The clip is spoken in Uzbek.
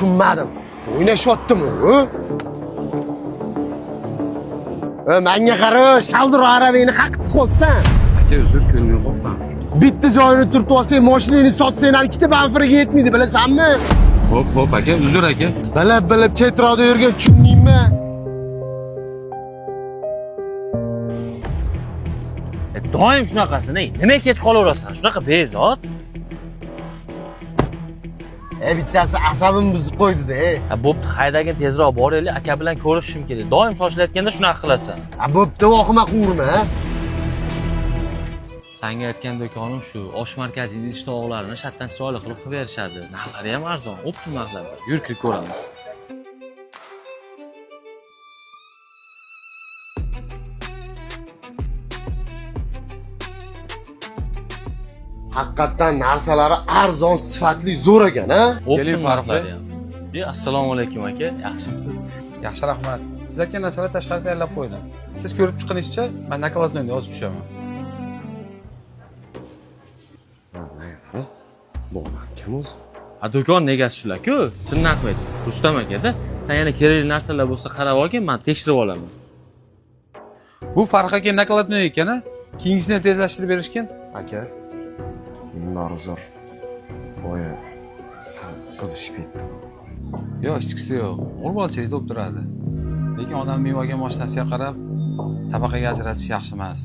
Tushunmadim. O'ynashyaptimi u? E, menga qara, shaldir aravangni qaqitib qo'ysan. Aka, uzr, ko'ngil qo'yma. Bitta joyini turtib olsang, mashinangni sotsang ham ikkita bamfiriga yetmaydi, bilasanmi? Xo'p, xo'p aka, uzr aka. Bilib bilib chetroqda yurgan tushundingmi? Doim shunaqasi, ne? Nima kech qolaverasan? Shunaqa bezot. E, bittasi asabimni buzib qo'ydi-da. E. Ha, bo'pti, haydagin tezroq boraylik, aka bilan ko'rishishim kerak. Doim shoshilayotganda shunaqa qilasan. Ha, bo'pti, vahima quvurma. Ha? Sanga aytgan do'konim shu, osh markaziy idish tovoqlarini shatdan chiroyli qilib qilib berishadi. Narxlari ham arzon, optim narxlar. Yur kirib ko'ramiz. Haqiqatdan narsalari arzon, sifatli, zo'r ekan, ha? Optim Keling, Farruh narxlari ham. E, assalomu alaykum aka, yaxshimisiz? Yaxshi, rahmat. Siz aytgan narsalar tashqari tayyorlab qo'ydim. Siz ko'rib chiqilishcha, men nakladnoyni yozib tushaman. Bu odam kim o'zi? Ha, do'kon egasi shular-ku, chinni aytmaydi. Rustam akada, sen yana kerakli narsalar bo'lsa qarab olgin, men tekshirib olaman. Bu Farruh aka nakladnoy ekan, a? Keyingisini ham tezlashtirib berishgan. Aka, mingdor uzr. Boya sal qizishib ketdim. Yo'q, hechqisi yo'q. O'g'il bolachilik bo'lib turadi. Lekin odam meva olgan mashinasiga qarab tabaqaga ajratish yaxshi emas.